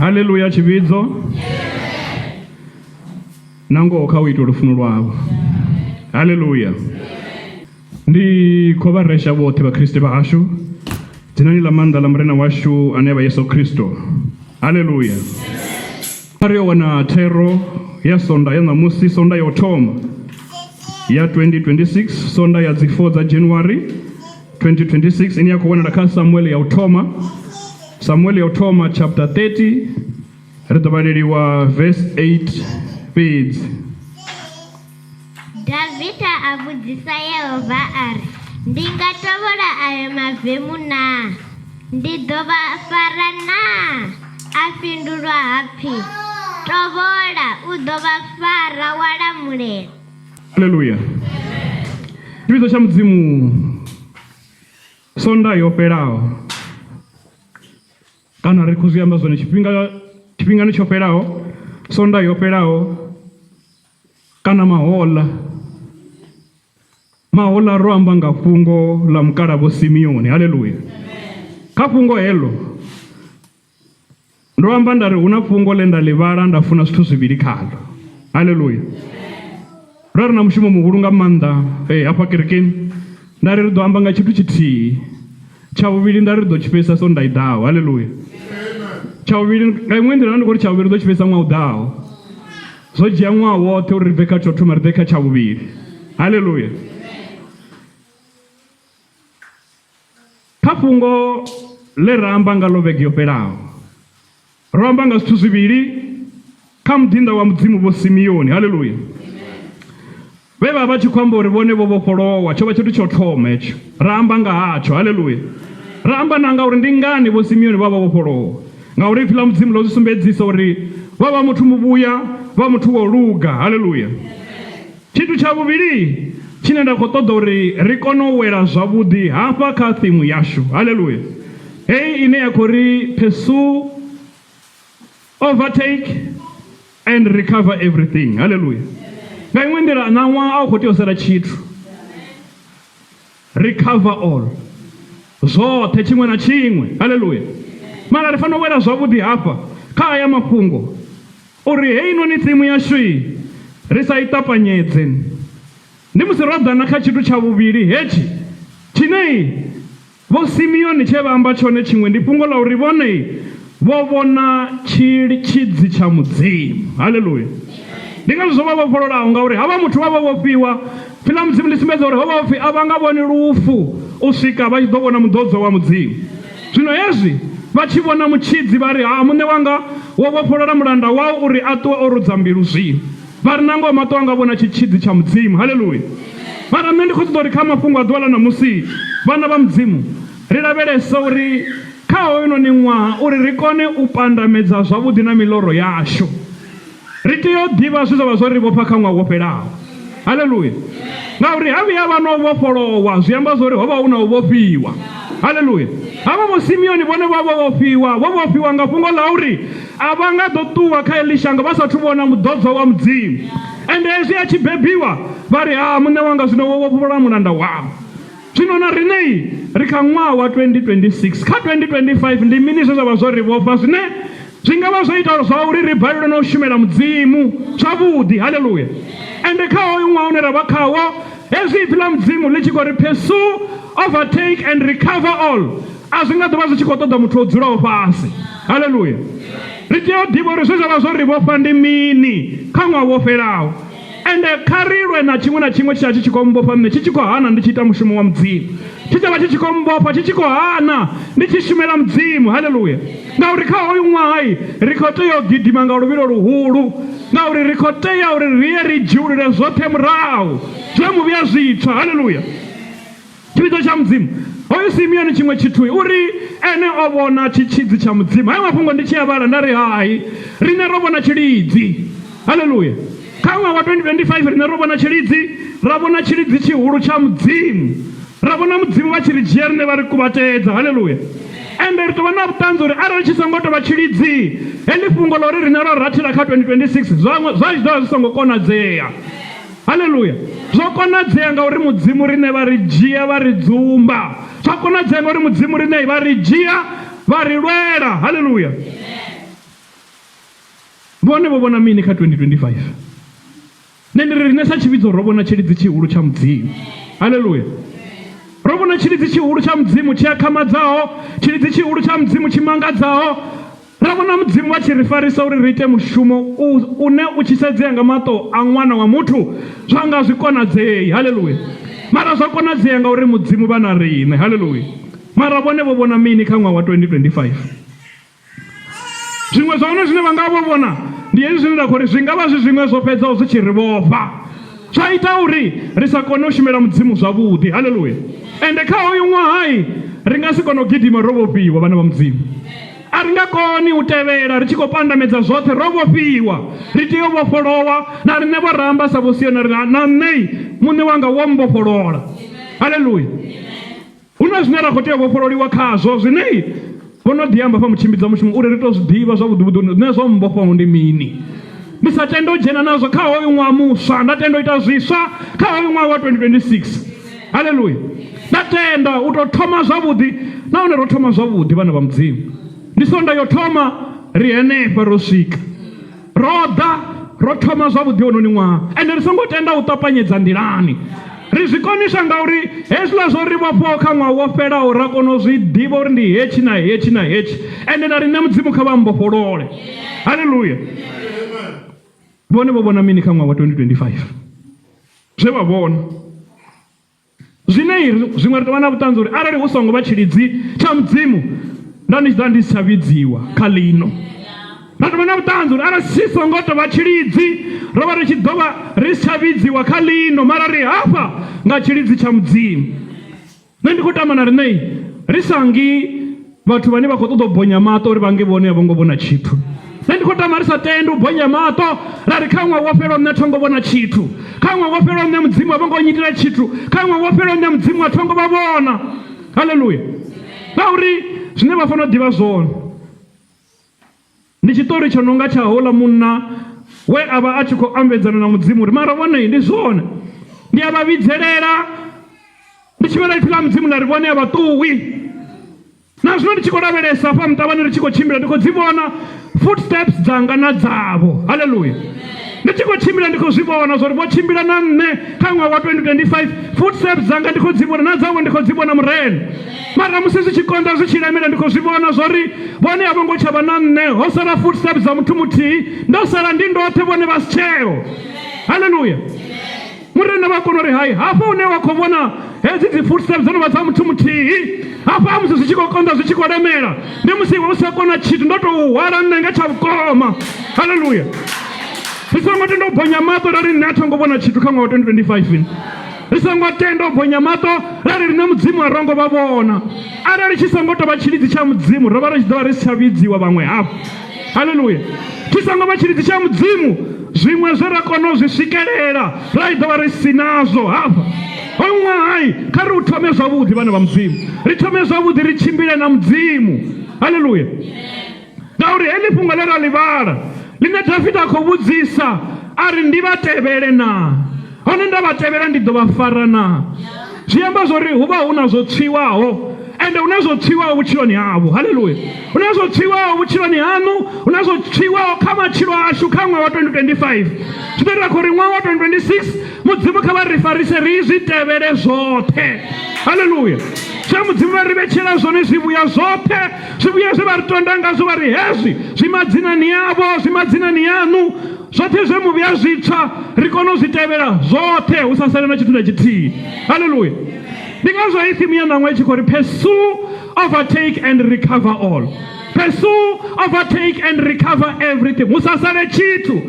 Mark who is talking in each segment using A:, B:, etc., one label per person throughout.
A: Haleluya tshivhidzo. Na ngoho kha u ite lufuno lwavho. Haleluya. Ndi khou vha resha vhoṱhe vhakriste vha hashu dzinani ḽa maanḓa ḽa murena washu ane vha Yesu Kristo. Haleluya. Ri yo wana thero ya sonda ya ṋamusi, sonda ya u thoma ya 2026, sonda ya dzi 4 dza January 2026 ine ya khou wanala kha Samuel ya u thoma, Samuel ya u thoma chapter 30, ri ḓo vhaleliwa verse 8 fhedzi.
B: Davida a vhudzisa Yehova a ri, Ndi nga tovhola ayo mavemu naa? Ndi ḓo vha fara naa? A fhindulwa ha pfi, Tovhola, u ḓo vha fara wa lamulela.
A: Haleluya. Tshivhidzo tsha Mudzimu sonda yo fhelaho kana ri khou zwi amba zwone tshifhinga tshifhingani tsho fhelaho sonda yo fhelaho kana mahoḽa mahoḽa ro amba nga fhungo ḽa mukala vho Simioni haleluya kha fhungo heḽo ndo amba nda ri hu na fhungo ḽe nda ḽi vhala nda funa zwithu zwivhili khaḽo haleluya ro ri na mushumo muhulu nga maanḓa hey, hafha kerekeni nda ri ri ḓo amba nga tshithu tshithihi tsha vhuvhili nda ri ḓo tshi fhedzisa sonda i ḓaho haleluya tsha vhuvhili nga iṅwe nḓila ndi khou ri tsha vhuvhili ri ḓo tshi fhedzisa ṅwaha u ḓaho Zwo dzhia ṅwaha woṱhe uri ri bve kha tsho thoma ri ḓe kha tsha vhuvhili. Haleluya. Kha fhungo ḽe ra amba nga ḽo vhege yo fhelaho, ro amba nga zwithu zwivhili kha muḓinḓa wa Mudzimu Vho Simioni. Haleluya. Vhe vha vha tshi khou amba uri vhone vho vhofholowa, tsho vha tshithu tsho thoma hetsho. Ra amba nga hatsho. Haleluya. Ra amba na nga uri ndi ngani Vho Simioni vha vha vhofholowa. Ngauri Ipfi ḽa Mudzimu ḽo zwi sumbedzisa uri vha vha muthu muvhuya, vha muthu wa u luga. Haleluya. Tshithu tsha vhuvhili tshine nda khou ṱoḓa uri ri kone u wela zwavhuḓi hafha kha thimu yashu. Haleluya. Heyi ine ya khou ri pursue overtake and recover everything haleluya nga iṅwe nḓila na ṅwaha a u khou tea u sala tshithu recover all zwoṱhe tshiṅwe na tshiṅwe haleluya mara ri fanela u wela zwavhuḓi hafha kha aya mafhungo uri heinoni tsimu yashu ri sa i ṱapanyedze ndi musi ro ḓana kha tshithu tsha vhuvhili hetshi tshine Vho Simioni tshe vha amba tshone tshiṅwe ndi fhungo ḽa uri vhone vho vhona tshidzi tsha Mudzimu. Haleluya! Ndi ngazwo zwo vha vhofhololaho ngauri havha muthu vha vho vhofhiwa. Pfi ḽa Mudzimu ḽi sumbedza uri ho vha pfi a vha nga vhoni lufu u swika vha tshi ḓo vhona muḓodzwa wa Mudzimu. Zwino hezwi vha tshi vhona mutshidzi vha ri, Ha muṋe wanga, wo vhofholola mulanda wau uri a ṱuwe o rudza mbilu zwino. Vha ri, Nangoho maṱo anga a vhona tshitshidzi tsha Mudzimu. Haleluya! Mara nṋe ndi khou ṱoḓa uri kha mafhungo a ḓuvha ḽa ṋamusi, vhana vha Mudzimu, ri lavhelese uri kha hoyunoni ṅwaha uri ri kone u pandamedza zwavhuḓi na miloro yashu, ri tea u ḓivha zwe zwa vha zwo ri vhofha kha ṅwaha wo fhelaho. Haleluya! Ngauri ha vhuya vha no vhofholowa, zwi amba zwa uri ho vha hu na u vhofhiwa. Haleluya! Havha Vho Simioni vhone vha vho vhofhiwa, vho vhofhiwa nga fhungo ḽa uri A vha nga ḓo ṱuwa kha heḽi shango vha sathu vhona muḓodzwa wa Mudzimu. Ende hezwi a tshi bebiwa, vha ri, Ha, muṋe wanga, zwino wo vhofholola mulanda wau. Zwino na riṋe ri kha ṅwaha wa 2026. Kha 2025 ndi mini zwe zwa vha zwo ri vhofha zwine zwi nga vha zwo ita zwa uri ri balelwe na u shumela Mudzimu zwavhuḓi? Haleluya! Ende kha hoyu ṅwaha une ra vha khawo, hezwi ipfi ḽa Mudzimu ḽi tshi khou ri pursue, overtake and recover all, A zwi nga ḓo vha zwi tshi khou ṱoḓa muthu o dzulaho fhasi. Haleluya! Ri tea u ḓivha uri zwe zwa vha zwo ri vhofha ndi mini kha ṅwaha wo fhelaho. Ende kha ri lwe na tshiṅwe na tshiṅwe tshe tsha tshi tshi khou mmbofha nṋe, tshi tshi khou hana ndi tshi ita mushumo wa Mudzimu, tshe tsha vha tshi tshi khou mmbofha, tshi tshi khou hana ndi tshi shumela Mudzimu. Haleluya! Ngauri kha hoyu ṅwaha ri khou tea u gidima nga luvhilo luhulu, ngauri ri khou tea uri ri ye ri dzhiulule zwoṱhe murahu zwe muvhi a zwi tswa. Haleluya! Tshivhidzo tsha Mudzimu. Hoyu Simioni tshiṅwe tshithu uri ene o vhona tshitshidzi tsha Mudzimu. Hayo mafhungo ndi tshi a vhala nda ri hai, riṋe ro vhona tshilidzi. Haleluya! Kha ṅwaha wa 2025 riṋe ro vhona tshilidzi, ra vhona tshilidzi tshihulu tsha Mudzimu. Ra vhona Mudzimu vha tshi ri dzhia riṋe vha ri kuvhatedza. Haleluya! Ende ri tou vha na vhuṱanzi uri arali tshi songo tou vha tshilidzi, heḽi fhungo ḽa uri riṋe ro rathela kha 2026 zwa zwa tshi ḓo vha zwi songo konadzea. Haleluya! Zwo konadzea ngauri Mudzimu riṋe vha ri dzhia vha ri dzumba. Zwa konadzea ngauri Mudzimu riṋe vha ri dzhia vha ri lwela. Haleluya! Vhone vho vhona mini kha 2025? Nṋe ndi ri riṋe sa tshivhidzo ro vhona tshilidzi tshihulu tsha Mudzimu. Haleluya! Ro vhona tshilidzi tshihulu tsha Mudzimu tshi akhamadzaho, tshilidzi tshihulu tsha Mudzimu tshi mangadzaho. Ra vhona Mudzimu vha tshi ri farisa uri ri ite mushumo une u tshi sedzea nga maṱo a ṅwana wa muthu zwa nga zwi konadzei. Haleluya! Mara zwa konadzea ngauri Mudzimu vha na riṋe. Haleluya! Mara vhone vho vhona mini kha ṅwaha wa 2025? Zwiṅwe zwa hone zwine vha nga vho vhona ndi hezwi zwine nda khou ri zwi nga vha zwi zwiṅwe zwo fhedzaho zwi tshi ri vhofha zwa ita uri ri sa kone u shumela Mudzimu zwavhuḓi. Haleluya! Ende kha hoyu ṅwahai ri nga si kone u gidima ro vhofhiwa, vhana vha Mudzimu. A ri nga koni u tevhela ri tshi khou pandamedza zwoṱhe ro vhofhiwa. Ri tea u vhofholowa na riṋe vho ramba sa vho Sioni ri na nṋe muṋe wanga wo mbofholola. Haleluya! Hu na zwine ra khou tea u vhofhololiwa khazwo zwine vho no ḓi amba fha mutshimbidzi wa mushumo uri ri tou zwi ḓivha zwavhuḓi vhuḓi uri nṋe zwo mmbofhaho ndi mini. Ndi sa tende u dzhena nazwo kha hoyu ṅwaha muswa, nda tenda u ita zwiswa kha hoyu ṅwaha wa 2026. Haleluya! Nda tenda u tou thoma zwavhuḓi nahone ro thoma zwavhuḓi vhana vha Mudzimu. Ndi sonda yo thoma ri henefha ro swika. Ro ḓa ro thoma zwavhuḓi hononi ṅwaha ende ri songo tenda u ṱapanyedza nḓilani. Ri zwi koniswa ngauri hezwiḽa zwo ri vhofhaho kha ṅwaha wo fhelaho ra kona u zwi ḓivha uri ndi hetshi na hetshi na hetshi ende na riṋe Mudzimu kha vha mbofholole. Haleluya! Vhone vho vhona mini kha ṅwaha wa 2025? Zwe vha vhona. Zwine zwiṅwe ri tou vha na vhuṱanzi uri arali hu songo vha tshilidzi tsha Mudzimu nda ndi tshi ḓo vha ndi si tsha vhidziwa kha ḽino. Nda tou vha na vhuṱanzi uri arali tshi songo tou vha tshilidzi ro vha ri tshi ḓo vha ri si tsha vhidziwa kha ḽino, mara ri hafha nga tshilidzi tsha Mudzimu. Nṋe ndi khou tama na riṋe ri sa ngi vhathu vhane vha khou ṱoḓa u bonya maṱo uri vha nge vhone a vho ngo vhona tshithu. Nṋe ndi khou tama ri sa tendi u bonya maṱo ra ri kha ṅwaha wo fhelaho nṋe tho ngo vhona tshithu, kha ṅwaha wo fhelaho nṋe Mudzimu a vho ngo nyitela tshithu, kha ṅwaha wo fhelaho nṋe Mudzimu a tho ngo vha vhona. Haleluya! Ngauri zwine vha fanela u ḓivha zwone Ndi tshiṱori tsho no nga tsha houḽa munna we a vha a tshi khou ambedzana na Mudzimu uri, Mara vhone ndi zwone, ndi a vha vhidzelela ndi tshi vhala ipfi ḽa Mudzimu ḽa ri vhone a vha ṱuwi. Na zwino ndi tshi khou lavhelesa hafha muṱavhani ri tshi khou tshimbila ndi khou dzi vhona footsteps dzanga na dzavho. Haleluya! Ndi tshi khou tshimbila ndi khou zwi vhona zwa uri vho tshimbila na nṋe kha ṅwaha wa 2025 footsteps dzanga ndi khou dzi vhona na dzavho ndi khou dzi vhona Murena. Mara musi zwi tshi konḓa zwi tshi lemela ndi khou zwi vhona zwa uri vhone a vho ngo tsha vha na nṋe ho sala footsteps dza muthu muthihi ndo sala ndi ndoṱhe vhone vha si tsheo. Haleluya! Murena vha kona uri hai hafha hune wa khou vhona hedzi dzi footsteps dzo no vha dza muthu muthihi hafha musi zwi tshi khou konḓa zwi tshi khou lemela ndi musi iwe u sa kona tshithu ndo tou hwala nṋe nga tsha vhukoma. Haleluya! Ri songo tenda u bonya maṱo ra ri nṋe a tho ngo vhona tshithu kha ṅwaha wa 2025. Ri songo tenda u bonya maṱo ra ri riṋe Mudzimu a rongo vha vhona. Arali tshi songo tou vha tshilidzi tsha Mudzimu ro vha ri tshi ḓo vha ri si tsha vhidziwa vhaṅwe hafhu. Haleluya! Tshi songo vha tshilidzi tsha Mudzimu zwiṅwe zwe ra kona u zwi swikelela ra i ḓo vha ri si nazwo hafha. Hoyu ṅwahai kha ri u thome zwavhuḓi vhana vha Mudzimu. Ri thome zwavhuḓi ri tshimbile na Mudzimu. Haleluya! Ngauri heḽi fhungo ḽe ra ḽi vhala ḽine Dafita a khou vhudzisa a ri ndi vha tevhele naa? Hone nda vha tevhela ndi ḓo vha fara naa? Zwi amba zwori hu vha hu na zwo tswiwaho ende hu na zwo tswiwaho vhutshiloni havho. Haleluya! Hu na zwo tswiwaho vhutshiloni haṋu, hu na zwo tswiwaho kha matshilo ashu kha ṅwaha wa 2025. Zwine ra khou ri ṅwaha wa 2026 Mudzimu kha vha ri farise ri zwi tevhele zwoṱhe. Haleluya! Zwe Mudzimu vha ri vhetshela zwone zwivhuya zwoṱhe Zwivhuya zwe vha ri tonda ngazwo vha ri hezwi zwi madzinani avho, zwi madzinani aṋu, zwoṱhe zwe muvhi a zwi tswa ri kone u zwi tevhela zwoṱhe hu sa sale na tshithu na tshithihi. Haleluya! Ndi ngazwo heyi thimu ya ṋaṅwa i tshi khou ri pursue, overtake and recover all. Pursue, overtake and recover everything. Hu sa sale tshithu.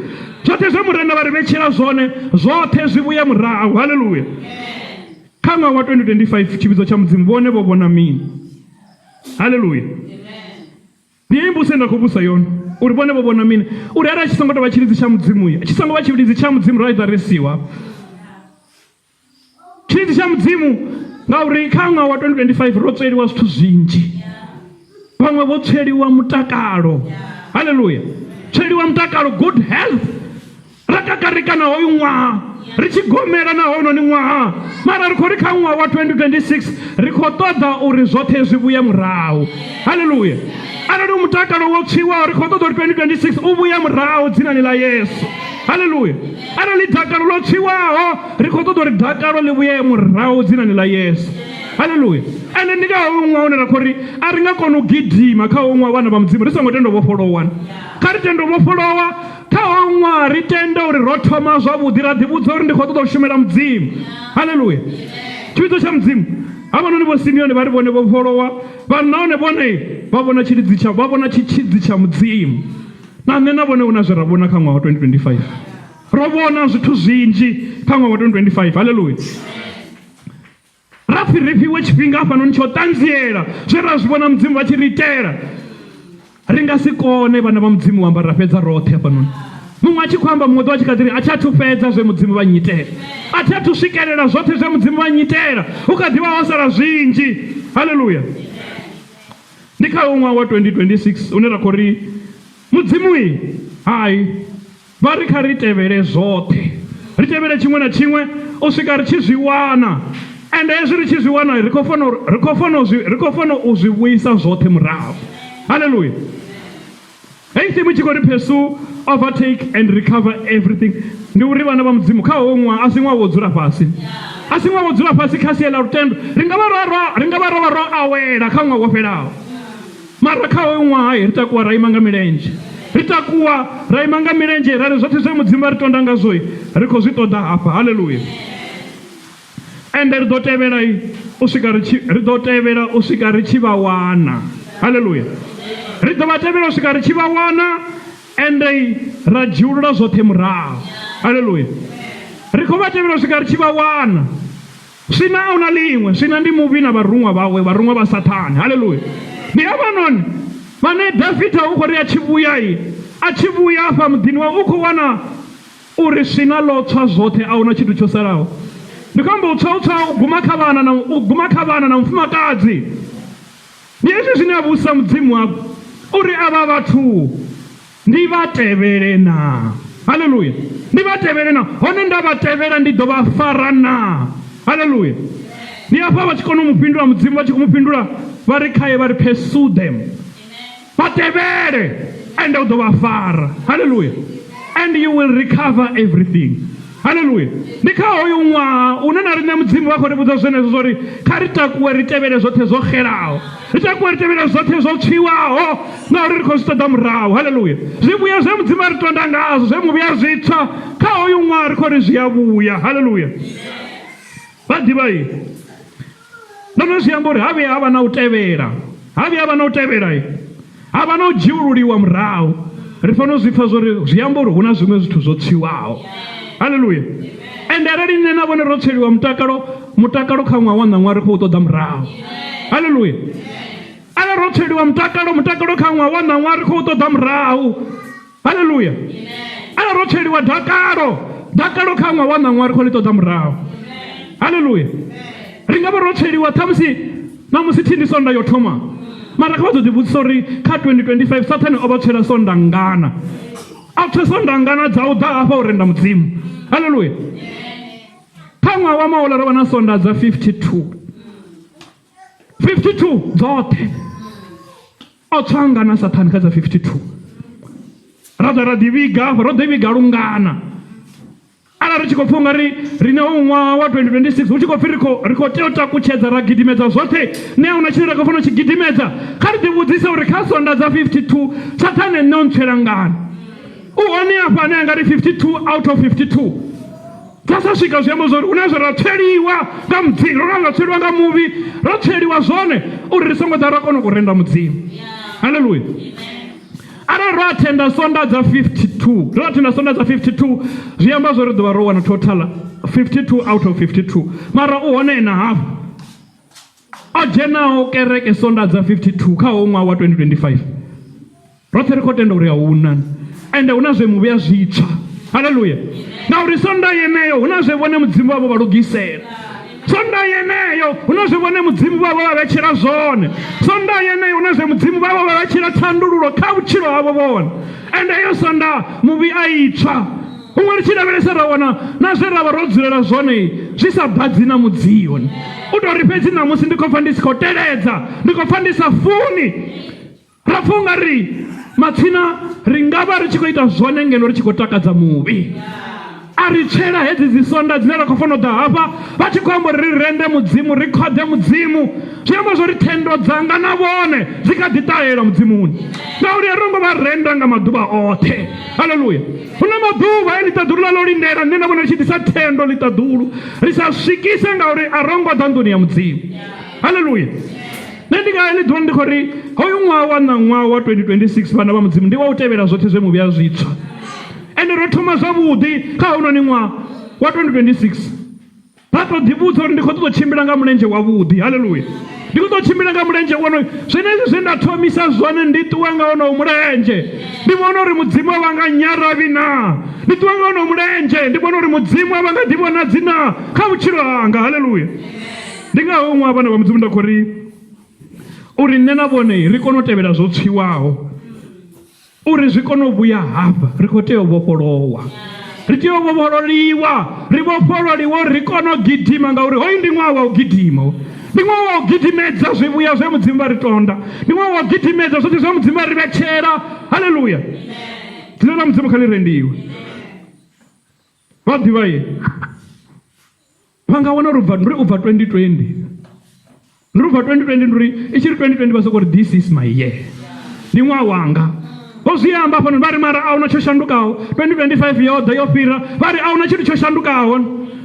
A: Zwoṱhe zwe Murena vha ri vhetshela zwone zwoṱhe zwi vhuye murahu. Haleluya! Kha ṅwaha wa 2025 tshivhidzo tsha Mudzimu vhone vho vhona mini? Haleluya. Ndi heyi mbudziso nda khou vhusa yone uri vhone vho vhona mini uri arali tshi songo tou vha tshilidzi tsha Mudzimu tshi songo vha tshilidzi tsha Mudzimu ra ita ri siwa tshilidzi tsha Mudzimu ngauri kha ṅwaha wa 2025 ro tsweliwa zwithu zwinzhi vhaṅwe vho tsweliwa mutakalo haleluya tsweliwa mutakalo good health ra kakarikana hoyu ṅwaha. Ri tshi gomela na hounoni ṅwaha, mara ri khou ri kha ṅwaha wa 2026 ri khou ṱoḓa uri zwoṱhe zwi vhuye murahu. Haleluya! Arali u mutakalo wo tswiwaho, ri khou ṱoḓa uri 2026 u vhuye murahu dzinani ḽa Yesu. Haleluya! Arali dakalo ḽo tswiwaho, ri khou ṱoḓa uri dakalo ḽi vhuye murahu dzinani ḽa Yesu. Haleluya! Ende ndi nga hoyu ṅwaha une ra khou ri a ri nga koni u gidima kha hoyu ṅwaha vhana vha Mudzimu ri songo tenda u vhofholowa. Kha ri tende u vhofholowa kha hoyu ṅwaha, ri tende uri ro thoma zwavhuḓi, ra ḓivhudza uri ndi khou ṱoḓa u shumela Mudzimu. Haleluya! Tshivhidzo tsha Mudzimu, havhanoni vho Simeoni vha ri vhone vhofholowa, vha nahone vhone vha vhona tshilidzi tsha vha vhona tshitshidzi tsha Mudzimu. Na nṋe na vhone hu na zwe ra vhona kha ṅwaha wa 2025. Ro vhona zwithu zwinzhi kha ṅwaha wa 2025. Haleluya! Ra pfi ri fhiwe tshifhinga hafhanoni tsho ṱanziela zwe ra zwi vhona Mudzimu vha tshi ri itela. Ri nga si kone vhana vha Mudzimu u amba ra fhedza roṱhe hafhanoni. Muṅwe a tshi khou amba muṅwe ḓo a tshi kha ḓi ri a thi athu fhedza zwe Mudzimu vha nnyitela. A thi athu swikelela zwoṱhe zwe Mudzimu vha nnyitela. Hu kha ḓi vha ho sala zwinzhi. Haleluya. Ndi kha hoyu ṅwaha wa 2026 une ra khou ri Mudzimu hai Vha ri kha ri tevhele zwoṱhe, ri tevhele tshiṅwe na tshiṅwe u swika ri tshi zwi wana. Ende hezwi ri tshi zwi wana ri khou fanela ri khou fanela u zwi ri khou fanela u zwi vhuisa zwoṱhe murahu. Haleluya! Heyi thimu i tshi khou ri pursue, overtake and recover everything ndi uri vhana vha Mudzimu kha hoyu ṅwaha a si ṅwaha wo dzula fhasi. A si ṅwaha wo dzula fhasi kha sia ḽa lutendo. Ri nga vha ro ri nga vha ro vha ro awela kha ṅwaha wo fhelaho. Mara kha hoyu ṅwaha ri takuwa ra ima nga milenzhe. Ri takuwa ra ima nga milenzhe ra ri zwoṱhe zwe Mudzimu vha ri tonda ngazwo ri khou zwi ṱoḓa hafha. Haleluya. Ende ri ḓo tevhela u swika ri tshi ri ḓo tevhela u swika ri tshi vha wana. Haleluya. Ri ḓo vha tevhela u swika ri tshi vha wana ende ra dzhiulula zwoṱhe murahu. Haleluya. Ri khou vha tevhela u swika ri tshi vha wana. Swina a huna ḽiṅwe, swina ndi muvhi na vharuṅwa vhawe, vharuṅwa vha Sathane. Haleluya! Ndi havhanoni vhane Dafita u khou ri a tshi vhuya, a tshi vhuya afha muḓini wawe u khou wana uri swina ḽo tswa zwoṱhe, a huna tshithu tsho salaho. Ndi khou amba u tswa, u tswa u guma kha vhana na u guma kha vhana na mufumakadzi. Ndi hezwi zwine a vhusa Mudzimu a uri avha vhathu Ndi vha tevhele naa? Haleluya! Ndi vha tevhele naa? Hone nda vha tevhela ndi ḓo vha fara naa? Haleluya! Ndi hafha vha tshi kona u mu fhindula Mudzimu, vha tshi khou mu fhindula vha ri khae vha ri pursue them, vha tevhele ende u ḓo vha fara. Haleluya! And you will recover everything. Haleluya! Ndi kha hoyu ṅwaha une na riṋe Mudzimu vha khou ri vhudza zwenezwo zwo ri kha ri takuwe ri tevhele zwoṱhe zwo xelaho, ri takuwe ri tevhele zwoṱhe zwo tswiwaho ngauri ri khou zwi ṱoḓa murahu. Haleluya! Zwivhuya zwe Mudzimu a ri tonda ngazwo, zwe muvhi a zwi tswa kha hoyu ṅwaha ri khou ri zwi a vhuya. Haleluya! Vha ḓivha i Ndo no zwi amba uri ha vhuya ha vha na u tevhela, ha vhuya ha vha na u tevhela, ha vha na u dzhiululiwa murahu. Ri fanela u zwi pfa zwori zwi amba uri hu na zwiṅwe zwithu zwo tswiwaho. Haleluya! Ende arali nṋe na vhone ro tsweliwa mutakalo, mutakalo kha ṅwaha wa ṋaṅwaha ri khou ṱoḓa murahu. Haleluya! Arali ro tsweliwa mutakalo, mutakalo kha ṅwaha wa ṋaṅwaha ri khou ṱoḓa murahu. Haleluya! Arali ro tsweliwa dakalo, dakalo kha ṅwaha wa ṋaṅwaha ri khou ḽi ṱoḓa murahu. Haleluya! Ri nga vha ro tsweliwa ṱhamusi ṋamusi thi ndi sonda yo thoma, mara kha vha ḓo ḓivhudzisa uri kha 2025 Sathane o vha tswela sonda ngana? A tswe sonda ngana dza u ḓa hafha u renda Mudzimu. Haleluya! Kha ṅwaha wa mahola ro vha na sonda dza 52. 52 dzoṱhe. O tswa ngana Sathane kha dza 52. Ra ḓa ra ḓivhiga hafha, ro ḓivhiga lungana. Arali ri tshi khou pfha ungari riṋe hoyu ṅwaha wa 2026 hu tshi khou pfhi ri khou ri khou tea u takutshedza ra gidimedza zwoṱhe, nṋe a huna tshine ra khou fanela u tshi gidimedza. Kha ri ḓivhudzise uri kha sonda dza 52 Sathane nṋe o ntswela ngana. U hone afha ane a nga ri 52 out of 52 dza sa swika zwi amba zwori hu na zwe ra tsweliwa nga Mudzimu, ro ra tsweliwa nga muvhi, ro tsweliwa zwone uri ri songo ḓa ra kona u renda Mudzimu. Haleluya. Arali ro athenda sonda dza 52, ro athenda sonda dza 52 zwi amba zwori ḓovha ro wana total 52 out of 52. Mara u hone na hafhu o dzhenaho kereke sonda dza 52 kha hoyu ṅwaha wa 2025. Roṱhe ri khou tenda uri a huna ende hu na zwe muvhi a zwi tswa. Haleluya! Ngauri sonda yeneyo hu na zwe vhone Mudzimu vhavho vha lugisela. Sonda yeneyo hu na zwe vhone Mudzimu vhavho vha vhetshela zwone. Sonda yeneyo hu na zwe Mudzimu vhavho vha vhetshela thandululo kha vhutshilo havho vhone. Ende heyo sonda muvhi a i tswa. Huṅwe ri tshi lavhelesa ra wana na zwe ra vha ro dzulela zwone zwi sa ḓadzi na mudzio. U tou ri fhedzi ṋamusi ndi khou pfa ndi si khou teledza, ndi khou pfa ndi sa funi. Ra pfa u nga ri matsina ri nga vha ri tshi khou ita zwone ngeno ri tshi khou takadza muvhi. A ri tshela hedzi dzisonda dzine ra khou fanela u ḓa hafha vha tshi khou amba uri ri rende Mudzimu, ri khoḓe Mudzimu. Zwi amba zwo ri thendo dzanga na vhone dzi kha ḓi ṱahela Mudzimuni ngauri a ro ngo vha renda nga maḓuvha oṱhe. Haleluya! Hu na maḓuvha e ḽiṱaḓulu ḽa ḽo lindela nṋe na vhone ri tshi ḓisa thendo ḽiṱaḓulu ri sa swikise ngauri a ro ngo ḓa nḓuni ya Mudzimu. Haleluya! Nṋe ndi nga heḽi ḓuvha ndi khou ri hoyu ṅwaha wa ṋaṅwaha wa 2026 vhana vha Mudzimu ndi wa u tevhela zwoṱhe zwe muvhi a zwi tswa. Ende ro thoma zwavhuḓi kha hounoni ṅwaha wa 2026 ra tou ḓivhudza uri ndi khou ṱoḓa u tshimbila nga mulenzhe wavhuḓi. Haleluya! Ndi khou ṱoḓa u tshimbila nga mulenzhe wonoyu. Zwenezwi zwe nda thomisa zwone ndi ṱuwa nga wonoyu mulenzhe. Ndi vhona uri Mudzimu a vha nga nyaravhi naa? Ndi ṱuwa nga wonoyu mulenzhe ndi vhona uri Mudzimu a vha nga ḓivhonadzi naa kha vhutshilo hanga. Haleluya! Ndi nga hoyu ṅwaha vhana vha Mudzimu nda khou ri uri nṋe na vhone ri kone u tevhela zwo tswiwaho uri zwi kone u vhuya hafha ri khou tea u vhofholowa ri tea u vhofhololiwa ri vhofhololiwa uri ri kone u gidima ngauri hoyu ndi ṅwaha wa u gidima ndi ṅwaha wa u gidimedza zwivhuya zwe mudzimu vha ri tonda ndi ṅwaha wa u gidimedza zwoṱhe zwe mudzimu vha ri vhetshela haleluya dzina ḽa mudzimu kha ḽi rendiwe vha ḓivha ye Vha nga wana uri ubva ndi uri ubva 2020 ndi uri ubva 2020 ndi uri i tshi ri 2020 vha soko ri this is my year ndi ṅwaha wanga vho zwi amba hafhanoni vha ri mara a huna tsho shandukaho 2025 yo ḓa yo fhira vha ri a huna tshithu tsho shandukaho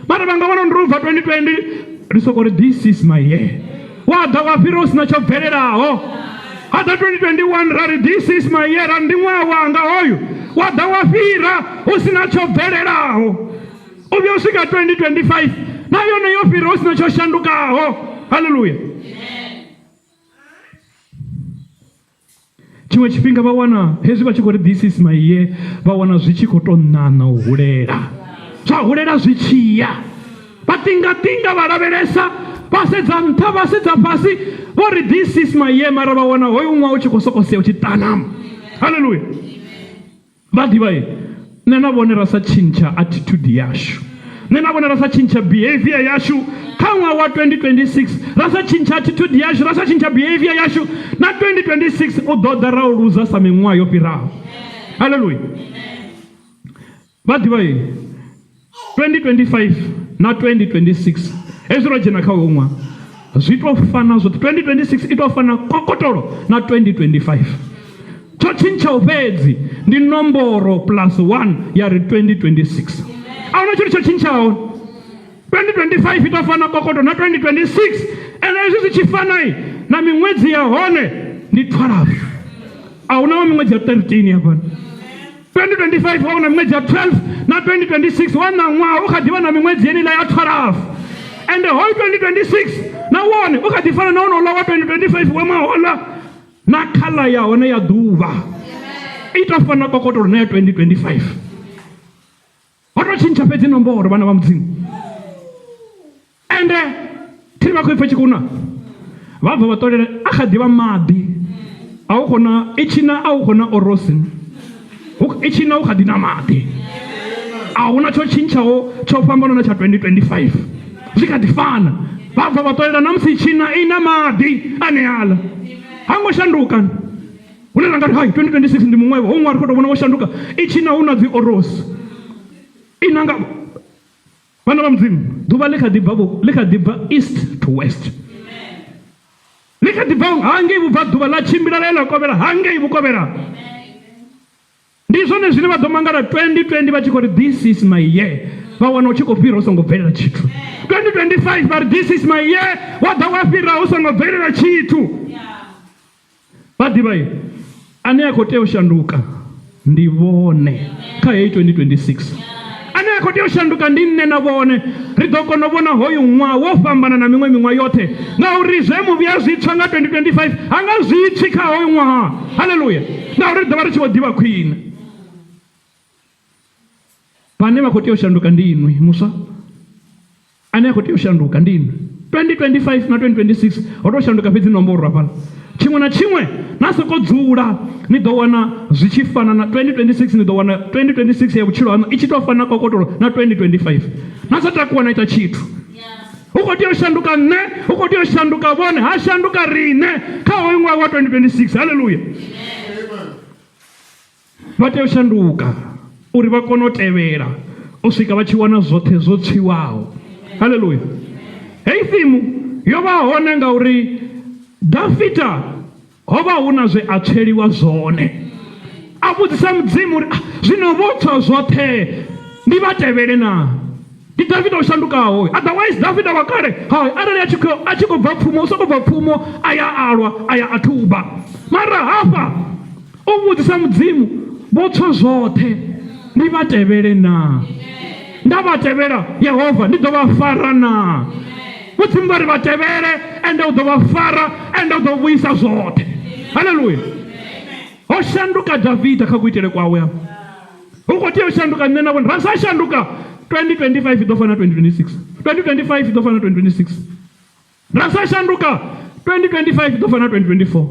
A: mara vha nga wana ndi uri ubva 2020 ri soko ri this is my year wa ḓa wa fhira u sina tsho bvelelaho ha ḓa 2021 ra ri this is my year ra ndi ṅwaha wanga hoyu wa ḓa wa fhira hu sina tsho bvelelaho u vhuya u swika 2025 na yone yo fhira hu sina tsho shandukaho haleluya tshiṅwe tshifhinga vha wana hezwi vha tshi khou ri this is my year vha wana zwi tshi khou tou ṋaṋa u hulela zwa hulela zwi tshiya vha ṱingaṱinga vha lavhelesa vha sedza nṱha vha sedza fhasi vho ri this is my year mara vha wana hoyu ṅwaha u tshi khou sokou sea u tshi ṱanama haleluya Vha ḓivha ye nṋe na vhone ra sa tshintsha attitude yashu, nṋe na vhone ra sa tshintsha behavior yashu kha ṅwaha wa 2026, ra sa tshintsha attitude yashu, ra sa tshintsha behavior yashu na 2026 u ḓo ḓa ra u luza sa miṅwaha yo fhiraho. Haleluya. Vha ḓivha ye 2025 na 2026 hezwi ro dzhena kha hoyu ṅwaha zwi tou fana zwoṱhe 2026 i tou fana kokotolo na 2025 tsho tshintshaho fhedzi ndi nomboro plus 1 ya ri 2026 a huna tshithu tsho tshintshaho 2025 i tou fana kokotolo na 2026 ende hezwi zwi tshi fana na miṅwedzi ya hone ndi 12 a huna wa miṅwedzi ya 13 hafhano 2025 wa na miṅwedzi ya 12 na 2026 wa ṋaṅwaha u kha ḓi vha na miṅwedzi yeneiḽa ya 12 ende hoyu 2026 na wone u kha ḓi fana na wonouḽa wa 2025 wa mahoḽa na khaḽa ya hone ya ḓuvha i tou fana kokotolo na ya 2025 ho tou tshintsha fhedzi nomboro vhana vha mudzimu Ende thiri vha khou ipfa tshikuna vha bva vha ṱolela a kha ḓivha maḓi a u khona i tshina a u khona orosi i tshina u kha ḓi na maḓi a huna tsho tshintshaho tsho fhambana na tsha 2025 zwi kha ḓi fana vha bva vha ṱolela na musi tshina i na maḓi ane aḽa ha ngo shanduka hune ra nga ri hai 2026 ndi muṅwevho ho ṅwaha ri khou tou vhona wo shanduka i tshina hu na dzi orosi i na nga Vhana vha Mudzimu, ḓuvha ḽi kha ḓi bva ḽi kha ḓi bva east to west. Ḽi kha ḓi bva hangei vhubvaḓuvha ḽa tshimbila ḽa ya ḽa kovhela hangei vhukovhela. Ndi zwone zwine vha ḓo mangala 2020 vha tshi khou ri this is my year vha wana u tshi khou fhira hu songo bvelela tshithu. 2025 vha ri this is my year wa ḓa wa fhira hu songo bvelela tshithu. Vha ḓivha ane a khou tea u shanduka ndi vhone kha heyi 2026 ane a khou tea u shanduka ndi nṋe na vhone ri ḓo kona u vhona hoyu ṅwaha wo fhambana na miṅwe miṅwaha yoṱhe ngauri zwe muvhi a zwi tswa nga 2025 ha nga zwi tswi kha hoyu ṅwaha haleluya ngauri ri ḓo vha ri tshi vho ḓivha khwine vhane vha khou tea u shanduka ndi inwi muswa Ane a khou tea u shanduka ndi inwi. 2025 na 2026 ho tou shanduka fhedzi nomboro hafhaḽa. Tshiṅwe na tshiṅwe na sokou dzula ni ḓo wana zwi tshi fana na 2026, ni ḓo wana 2026 ya vhutshilo haṋu i tshi tou fana kokotolo na 2025. Na sa takuwa na ita tshithu. Hu khou tea u shanduka nṋe, hu khou tea u shanduka vhone, ha shanduka riṋe kha hoyu ṅwaha wa 2026. Haleluya. Vha tea u shanduka uri vha kone u tevhela u swika vha tshi wana zwoṱhe zwo tswiwaho. Haleluya. Heyi thimu yo vha hone ngauri Dafita ho vha hu na zwe a tsweliwa zwone. A vhudzisa Mudzimu uri, ah, zwino vho tswa zwoṱhe ndi vha tevhele naa? Ndi Davida o shandukaho. Otherwise Davida wa kale hai arali a tshi khou a tshi khou bva pfumo u sokou bva pfumo a ya a lwa a ya a thuba. Mara hafha o vhudzisa Mudzimu vho tswa zwoṱhe ndi vha tevhele naa? Nda vha tevhela Yehova ndi ḓo vha fara naa? Mudzimu vha ri vha tevhele ende u ḓo vha fara ende u ḓo vhuisa zwoṱhe. Haleluya. Ho shanduka Davida kha kuitele kwawe hafha. Hu khou tea u shanduka nṋe na vhone. Ra sa shanduka 2025 i ḓo fana 2026. 2025 i ḓo fana 2026. Ra sa shanduka 2025 i ḓo fana 2024.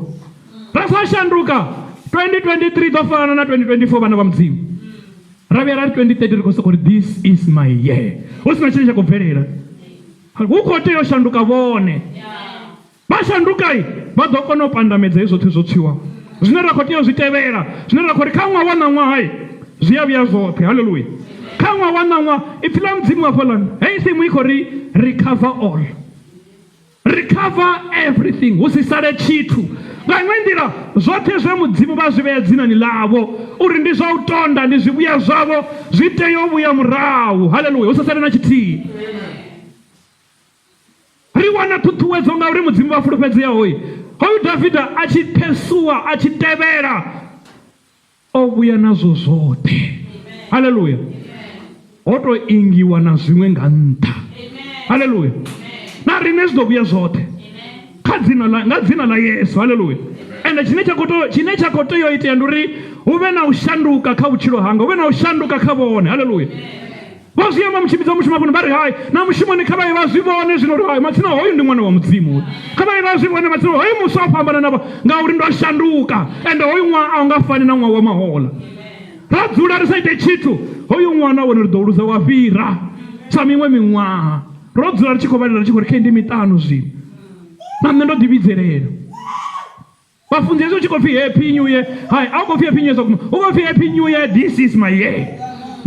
A: Ra sa shanduka 2023 i ḓo fana na 2024 vhana vha Mudzimu. Ra vhuya ra ri 2030 ri khou sokou ri this is my year. Hu si na tshine tsha khou bvelela. Hu khou tea u shanduka vhone. Vha shandukai vha ḓo kona u pandamedza hezwi zwoṱhe zwo tswiwaho zwine ra khou tea u zwi tevhela, zwine ra khou ri kha ṅwaha wa ṋaṅwaha zwi a vhuya zwoṱhe. Haleluya! Kha ṅwaha wa ṋaṅwaha ipfi ḽa Mudzimu hafhaḽani, heyi thimu i khou ri recover all, recover everything, hu si sale tshithu. Nga iṅwe nḓila zwoṱhe zwe Mudzimu vha zwi vhea dzinani ḽavho uri ndi zwa u tonda, ndi zwivhuya zwavho, zwi tea u vhuya murahu. Haleluya! Hu sa sale na tshithihi. Ri wana ṱhuṱhuwedzo ngauri Mudzimu vha fulufhedzeaho. Hoyu Davida a tshi phesuwa, a tshi tevhela, o vhuya nazwo zwoṱhe. Haleluya! Ho to ingiwa na zwiṅwe nga nṱha. Haleluya! Na riṋe zwi ḓo vhuya zwoṱhe kha dzina ḽa nga dzina ḽa Yesu. Haleluya! Ende tshine tsha khou to tshine tsha khou tea u itea ndi uri hu vhe na u shanduka kha vhutshilo hanga, hu vhe na u shanduka kha vhone. Haleluya! Vha zwi amba mutshimbidzi wa mushumo hafhano vha ri hai na mushumoni kha vha ye vha zwi vhone zwino uri hai matsina hoyu ndi ṅwana wa Mudzimu. Kha vha ye vha zwi vhone matsina hoyu muswa o fhambana navho ngauri ndo shanduka ende hoyu ṅwaha a u nga fani na ṅwaha wa mahoḽa. Ra dzula ri sa ite tshithu hoyu ṅwaha na wone ri ḓo luza wa fhira sa miṅwe miṅwaha. Ro dzula ri tshi khou vhalela ri tshi khou ri khe ndi miṱanu zwino na nṋe ndo ḓi vhidzelela. Vhafunzi hezwi u tshi khou pfi happy new year, hai a u khou pfi happy new year zwa vhukuma, hu khou pfi happy new year, this is my year.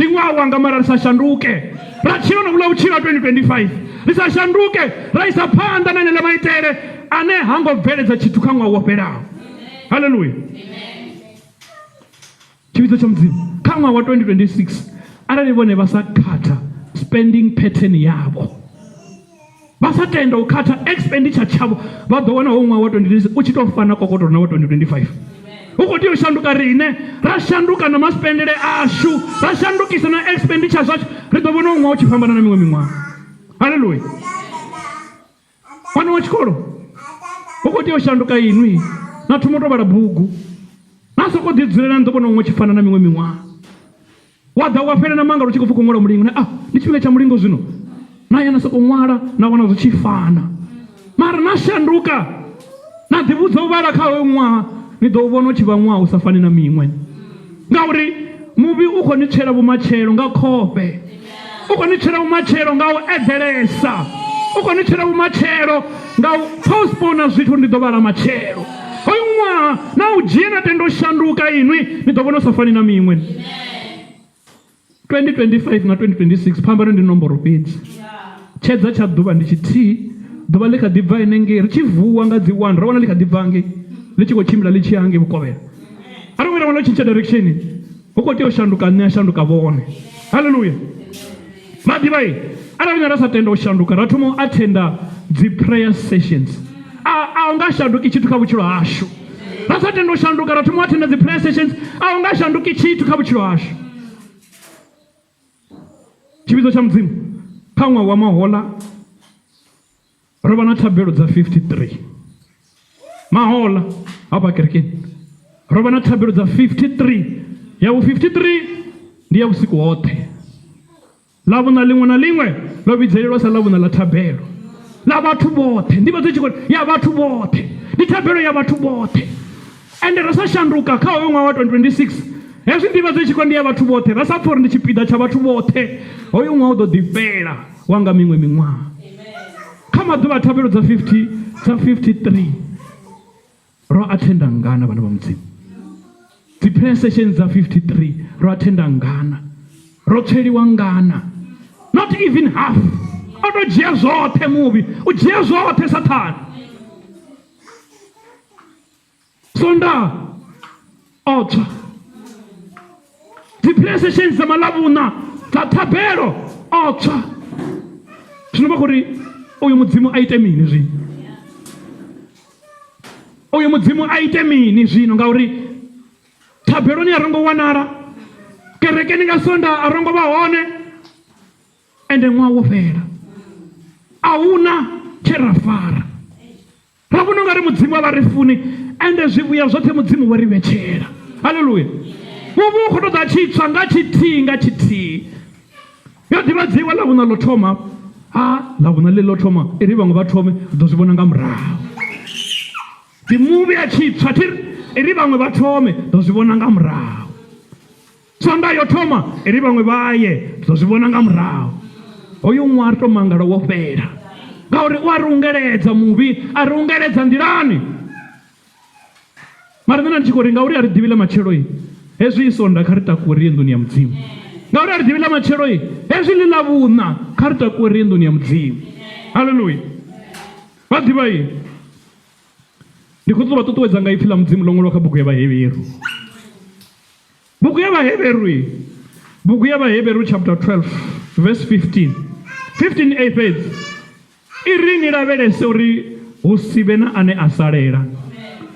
A: Ndi ṅwaha wanga mara ri sa shanduke ra tshila no vhula vhutshilo ha 2025 ri sa shanduke ra isa phanḓa na enela maitele ane ha ngo bveledza tshithu kha ṅwaha wo fhelaho. Haleluya. Tshivhidzo tsha Mudzimu kha ṅwaha wa 2026 arali vhone vha sa khatha spending pattern yavho vha sa tenda u khatha expenditure tshavho vha ḓo wana ho ṅwaha wa 2026 u tshi tou fana kokotolo na wa 2025. Hu khou tea u shanduka riṋe, ra shanduka na masipendele ashu, ra shandukisa na expenditure zwashu, ri ḓo vhona ṅwaha u tshi fhambana na miṅwe miṅwaha. Haleluya. Ṅwana wa tshikolo hu khou tea u shanduka inwi na thoma u tou vhala bugu na sokou ḓi dzulela ni ḓo vhona huṅwe tshi fana na miṅwe miṅwaha wa ḓa wa fhela na mangalo u tshi khou pfi khou ṅwala mulingo na ah ndi tshifhinga tsha mulingo zwino na ya na sokou ṅwala na wana zwi tshi fana mara na shanduka na ḓivhudza u vhala kha hoyo ṅwaha ni ḓo vhona u tshi vha ṅwaha u sa fani na miṅwe ngauri muvhi u khou ni tswela vhumatshelo nga khofhe u khou ni tswela vhumatshelo nga u eḓelesa u khou ni tswela vhumatshelo nga u postpone zwithu ndi ḓo vhala matshelo hoyu ṅwaha na u dzhia na tenda u shanduka inwi ni ḓo vhona u sa fani na miṅwe. 2025 na 2026 phambano ndi nomboro fhedzi. Tshedza tsha ḓuvha ndi tshithihi, ḓuvha ḽi kha ḓi bva henengei ri tshi vuwa nga dzi 1 ra wana ḽi kha ḓi bva ngei ḽi tshi khou tshimbila ḽi tshi ya ngei vhukovhela. A ri vhuyi ra wana ḽo tshintsha direction, hu khou tea u shanduka nṋe a shanduka vhone. Haleluya! Vha ḓivha arali ra sa tenda u shanduka ra thoma u attenda dzi prayer sessions a u nga shanduki tshithu kha vhutshilo hashu. Ra sa tenda u shanduka ra thoma u attenda dzi prayer sessions a u nga shanduki tshithu kha vhutshilo hashu. Tshivhidzo tsha Mudzimu kha ṅwaha wa mahoḽa ro vha na thabelo dza 53 mahoḽa hafha kerekeni ro vha na thabelo dza 53 ya vhu 53 ndi ya vhusiku hoṱhe. Ḽavhuṋa ḽiṅwe na ḽiṅwe ḽo vhidzelelwa sa ḽavhuṋa ḽa thabelo ḽa vhathu vhoṱhe. Ndivhadzo i tshi khou ya vhathu vhoṱhe. Ndi thabelo ya vhathu vhoṱhe. Ende ra sa shanduka kha hoyo ṅwaha wa 2026, hezwi nḓivhadzo i tshi khou ndi ya vhathu vhoṱhe, ra sa pfa uri ndi tshipiḓa tsha vhathu vhoṱhe, hoyo ṅwaha u ḓo ḓi fhela wa nga miṅwe miṅwaha. Kha maḓuvha a thabelo dza 50, dza 53, ro athenda ngana vhana vha Mudzimu? Dzi prayer sessions dza 53 ro athenda ngana? Ro tsweliwa ngana? Not even half. O to dzhia zwoṱhe muvhi, u dzhia zwoṱhe Sathane. Sonda o tswa. Dzi prayer sessions dza malavhuna dza thabelo o tswa. Zwino vha khou ri uyu Mudzimu a ite mini zwino? Uyu Mudzimu a ite mini zwino? Ngauri thabeloni a ro ngo wanala, kerekeni nga Sonda a ro ngo vha hone, ende ṅwaha wo fhela a huna tshe ra fara. Ra vhona ungari Mudzimu a vha ri funi, ende zwivhuya zwoṱhe Mudzimu wo ri vhetshela. Haleluya! Vhuvhi u khou tou ḓa tshi tswa nga tshithihi nga tshithihi. Yo ḓivhadziwa ḽa vhuṋa ḽo thoma, ha ḽa vhuṋa ḽi ḽo thoma, i ri vhaṅwe vha thome, ri ḓo zwi vhona nga murahu. Ndi muvhi a tshi tswa, thi i ri vhaṅwe vha thome, ḓo zwi vhona nga murahu. Sonda yo thoma, i ri vhaṅwe vha ye, ri ḓo zwi vhona nga murahu. Hoyu ṅwaha ri tou mangala wo fhela, ngauri u a ri ungeledza muvhi, a ri ungeledza nḓilani. Mara nṋe nda ndi tshi khou ri ngauri a ri ḓivhi ḽa matsheloi, hezwi i Sonda kha ri takuwe ri ye nḓuni ya Mudzimu. Ngauri a ri ḓivhi ḽa matsheloi, hezwi ḽi ḽa vhuṋa kha ri takuwe ri ye nḓuni ya Mudzimu. Haleluya! Vha ḓivha i ndi khou ṱoḓa vha ṱuṱuwedza nga ipfi ḽa Mudzimu ḽo ṅwalwa kha bugu ya Vhahevheru. Bugu ya Vhahevheru i bugu ya Vhahevheru chapter 12 verse 15 15 a fhedzi I ri ni lavhelese uri hu si vhe na ane a salela.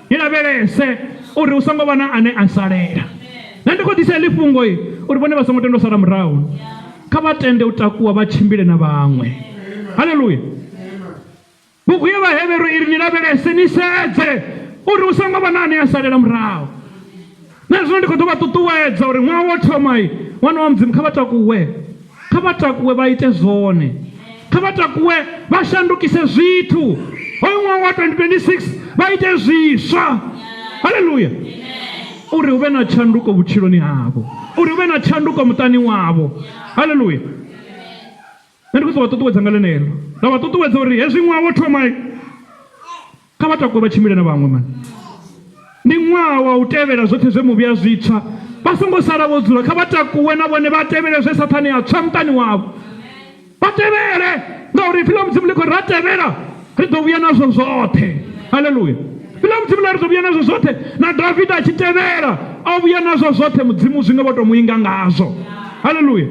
A: Ni lavhelese uri hu songo vha na ane a salela. Nṋe ndi khou ḓisa heḽi fhungo uri vhone vha songo tenda u sala murahu. Kha vha tende u takuwa vha tshimbile na vhaṅwe. Haleluya. Bugu ya Vhahevheru i ri ni lavhelese ni sedze uri hu songo vha na ane a salela murahu. Nṋe zwino ndi khou ḓo vha ṱuṱuwedza uri ṅwaha wo thoma ṅwana wa Mudzimu kha vha takuwe. Kha vha takuwe vha ite zwone. Kha vha takuwe vha shandukise zwithu. Hoyu ṅwaha wa 2026 vha ite zwiswa. Haleluya! Uri hu vhe na tshanduko vhutshiloni havho, uri hu vhe na tshanduko muṱani wavho. Haleluya! Nṋe ndi khou ṱoḓa vha ṱuṱuwedza nga ḽeneḽo, nda vha ṱuṱuwedza uri hezwi ṅwaha wo thoma kha vha takuwe vha tshimbile na vhaṅwe mani. Ndi ṅwaha wa u tevhela zwoṱhe zwe muvhi a zwi tswa. Vha songo sala vho dzula, kha vha takuwe na vhone vha tevhele zwe Sathane a tswa muṱani wavho. Vha tevhele, ngauri ipfi ḽa Mudzimu ḽi khou ri ra tevhela ri ḓo vhuya nazwo zwoṱhe. Haleluya! Ipfi ḽa Mudzimu ḽa ri ḓo vhuya nazwo zwoṱhe. Na Davida a tshi tevhela o vhuya nazwo zwoṱhe, Mudzimu zwi nga vho tou mu inga ngazwo. Haleluya!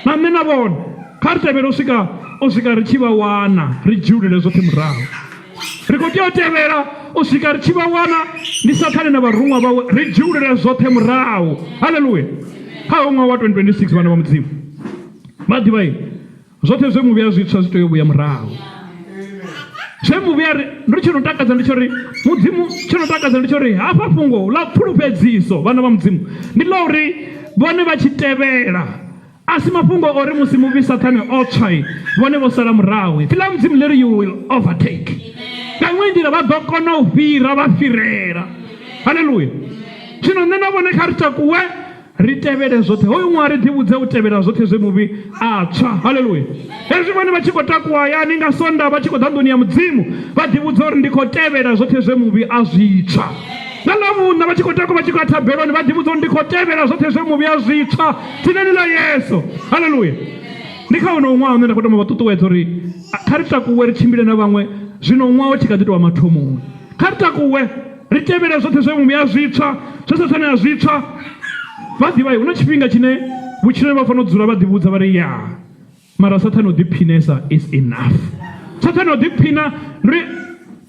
A: Na nṋe na vhone kha ri tevhele u swika u swika ri tshi vha wana, ri dzhiulele zwoṱhe murahu. Ri khou tea u tevhela u swika ri tshi vha wana, ndi Sathane na vharuṅwa vhawe, ri dzhiulele zwoṱhe murahu. Haleluya! Kha hoyu ṅwaha wa 2026 vhana vha Mudzimu vha ḓivha ini zwoṱhe zwe muvhi a zwi tswa zwi tea u vhuya murahu. Zwe muvhi a ri ndi tsho no takadza ndi tsho ri Mudzimu tsho no takadza ndi tsho ri hafha fhungo ḽa pfulufhedziso vhana vha Mudzimu ndi ḽa uri vhone vha tshi tevhela A si mafhungo o ri musi muvhi Sathane o tswa, vhone vho sala murahu. Ipfi ḽa Mudzimu ḽi ri you will overtake. Nga iṅwe nḓila vha ḓo kona u fhira vha fhirela. Haleluya. Zwino nṋe na vhone kha ri takuwe ri tevhele zwoṱhe. Hoyu ṅwaha ri ḓivhudze u tevhela zwoṱhe zwe muvhi a tswa. Haleluya. Hezwi vhone vha tshi khou takuwa hayani nga Sonda vha tshi khou ḓa nḓuni ya Mudzimu vha ḓivhudza uri ndi khou tevhela zwoṱhe zwe muvhi a zwi tswa. Nga Ḽavhuṋa vha tshi khou takuwa vha tshi khou ya thabeloni vha ḓivhudza uri ndi khou tevhela zwoṱhe zwe muvhi a zwi tswa dzinani ḽa Yesu. Haleluya! Ndi kha honoho ṅwaha une nda khou tama vha ṱuṱuwedza uri kha ri takuwe ri tshimbile na vhaṅwe zwino ṅwaha u tshi kha ḓi tou vha mathomoni. Kha ri takuwe ri tevhele zwoṱhe zwe muvhi a zwi tswa, zwe Sathane a zwi tswa. Vha ḓivha hu na tshifhinga tshine vhutshiloni vha fanela u dzula vha ḓivhudza vha ri ya mara Sathane u ḓiphinesa is enough. Sathane u ḓiphina ri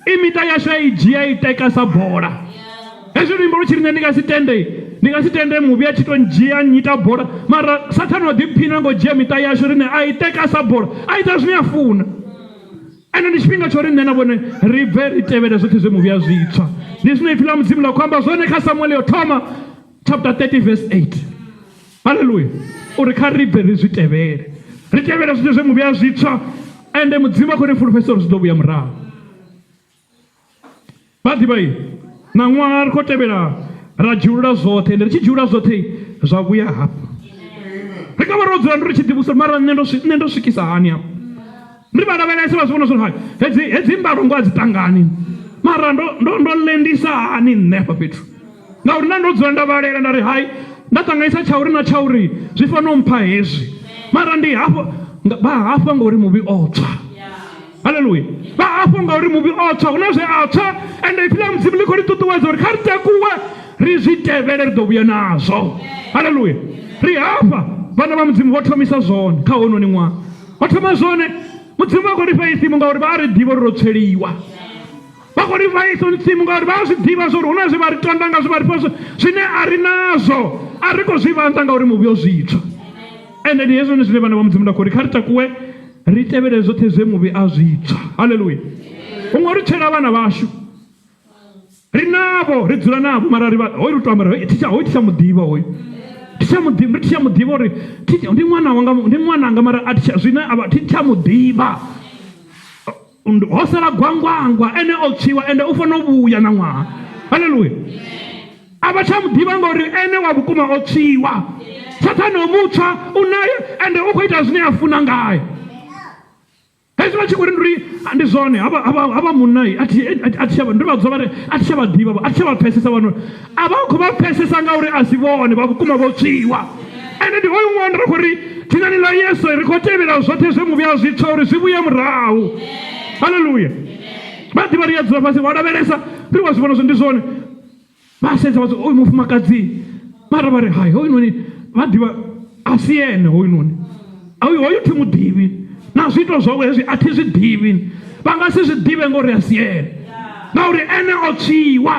A: i miṱa yashu a i dzhia i teka sa bola. Hezwi luimbo lu tshi ri nṋe ndi nga si tende ndi nga si tende muvhi a tshi to ndzhia nnyita bola mara Sathane u ḓiphina ngo dzhia miṱa yashu riṋe a i teka sa bola a ita zwine a funa. Ende ndi tshifhinga tsha uri nṋe na vhone ri bve ri tevhele zwoṱhe zwe muvhi a zwi tswa. Ndi zwine ipfi ḽa Mudzimu ḽa khou amba zwone kha Samuele yo thoma chapter 30 verse 8. Haleluya! Uri kha ri bve ri zwi tevhele, ri tevhele zwithu zwe muvhi a zwi tswa, ende Mudzimu a khou ri fulufhedzisa uri zwi ḓo vhuya murahu. Vha ḓivha i na ṅwaha ri khou tevhela ra dzhiulula zwoṱhe ende ri tshi dzhiulula zwoṱhe zwa vhuya hafha ri nga vha ro dzula ndi ri tshi ḓivhusa mara nṋe ndo nṋe ndo swikisa hani hafha ri vha lavhelese vha zwi vhona zwori hai hedzi hedzi mbalo ngo a dzi ṱangani mara ndo ndo ndo lendisa hani nṋe hafha fhethu ngauri nda ndo dzula nda vhalela nda ri hai nda ṱanganyisa tsha uri na tsha uri zwi fanela u mpha hezwi mara ndi hafho vha hafha ngauri muvhi o tswa haleluya vha hafho ngauri muvhi o tswa hu na zwe a tswa ende ipfi ḽa mudzimu ḽi khou ri ṱuṱuwedza uri kha ri takuwe ri zwi tevhele ri ḓo vhuya nazwo haleluya ri hafha vhana vha mudzimu vho thomisa zwone kha hononi ṅwaha vho thoma zwone mudzimu vha khou ri fha isimu ngauri vha a ri ḓivha uri ro tsweliwa vha khou ri fha isimu ngauri vha a zwi ḓivha zwa uri hu na zwe vha ri tonda ngazwo vha ri fha zwine a ri nazwo a ri khou zwi vhanza ngauri muvhi o zwi tswa ende ndi hezwone zwine vhana vha mudzimu nda khou ri kha ri takuwe ri tevhele zwoṱhe zwe muvhi a zwi tswa haleluya huṅwe ri tshela vhana vhashu ri navho ri dzula navho mara ri hoyu ri to amba ri thi hoyu thi tsha muḓivha hoyu thi tsha muḓivha thi tsha muḓivha uri ndi ṅwana wanga ndi ṅwananga mara a thi tsha zwine a thi tsha muḓivha ho sala gwangwangwa ene o tswiwa ende u fanela u vhuya na ṅwaha haleluya a vha tsha mu ḓivha ngauri ene wa vhukuma o tswiwa sathane o mutswa u naye ende u khou ita zwine a funa ngae hezwi vha tshi khou ri ndi ndi zwone havha munna a thi tsha ndi vha dzula vha ri a thi tsha vha ḓivha a thi tsha vha pfesesa vhano a vha khou vha pfesesa ngauri a si vhone vha vhukuma vho tswiwa ende ndi hoyu ṅwana ri khou ri dzinani ḽa yesu ri khou tevhela zwoṱhe zwe muvhi a zwi tswa uri zwi vhuye murahu haleluya vha ḓivha ri a dzula fhasi wa lavhelesa ri wa zwi vhona zwo ndi zwone vha sedza vha oyu mufumakadzi mara vha ri hai hoyunoni vha ḓivha a si ene hoyunoni hoyu hoyu thi muḓivhi na zwiito zwawe hezwi a thi zwi ḓivhi vha nga si zwi ḓivhe ngori a si ene ngauri ene o tswiwa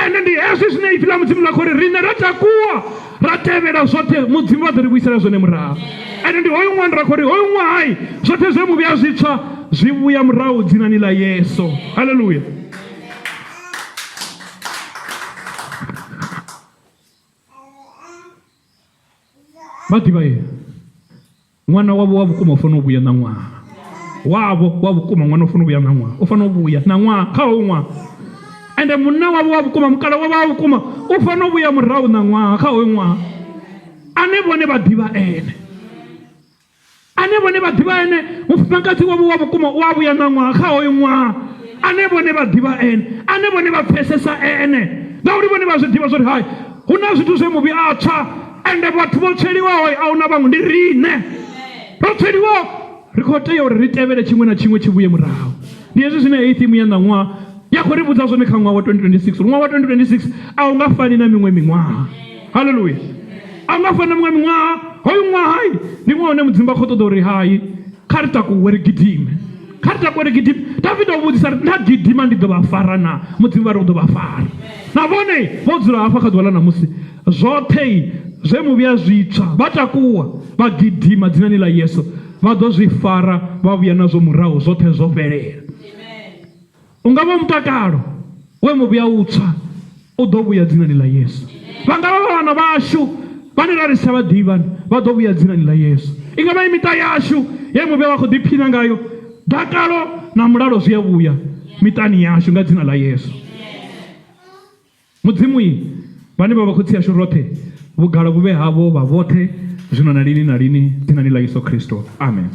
A: ende ndi hezwi zwine ipfi ḽa mudzimu ḽa khou ri riṋe ra takuwa ra tevhela zwoṱhe mudzimu vha ḓo ri vhuisela zwone murahu ende ndi hoyu ṅwana ra khou ri hoyu ṅwahai zwoṱhe zwe muvhi a zwi tswa zwi vhuya murahu dzinani ḽa yesu haleluya Vha ḓivha ye ṅwana wavho wa vhukuma u fanela u vhuya ṋaṅwaha wavho wa vhukuma ṅwana u fanela u vhuya ṋaṅwaha u fanela u vhuya ṋaṅwaha kha hoyu ṅwaha ende munna wavho wa vhukuma mukala wavho wa vhukuma u fanela u vhuya murahu ṋaṅwaha kha hoyu ṅwaha ane vhone vha ḓivha ene ane vhone vha ḓivha ene mufumakadzi wavho wa vhukuma u a vhuya na ṅwaha kha hoyo ṅwaha ane vhone vha ḓivha ene ane vhone vha pfesesa ene ngauri vhone vha zwi ḓivha zwori hai hu na zwithu zwe muvhi a tswa ende vhathu vho tsweliwaho a huna vhaṅwe ndi riṋe ro tsweliwaho ri khou tea uri ri tevhele tshiṅwe na tshiṅwe tshi vhuye murahu ndi hezwi zwine heyi thimu ya ṋaṅwaha ya khou ri vhudza zwone kha ṅwaha wa 2026 ṅwaha wa 2026 a u nga fani na miṅwe miṅwaha haleluya a u nga fani na miṅwe miṅwaha hoyu ṅwaha ndi ṅwaha une mudzimu vha khou ṱoḓa uri hai kha ri takuwe ri gidime kha ri takuwe ri gidime davida o vhudzisa ri nda gidima ndi ḓo vha fara na mudzimu vha ri u ḓo vha fara na vhone vho dzula hafha kha ḓuvha ḽa ṋamusi zwoṱhe zwe muvhi a zwi tswa vha takuwa vha gidima dzinani ḽa yesu vha ḓo zwi fara vha vhuya nazwo murahu zwoṱhe zwo fhelela U nga vha mutakalo we muvhi a u tswa u ḓo vhuya dzinani ḽa Yesu. Vha nga vha vhana vhashu vhane ra ri sa vha ḓivha vha ḓo vhuya dzinani ḽa Yesu. I nga vha i miṱa yashu ye muvhi wa khou ḓiphina ngayo, dakalo na mulalo zwi a vhuya miṱani yashu nga dzina ḽa Yesu. Mudzimu, vhane vha vha khotsi ashu roṱhe, vhugala vhu vhe havho vha vhoṱhe zwino na lini na lini dzinani ḽa Yesu Kristo. Amen.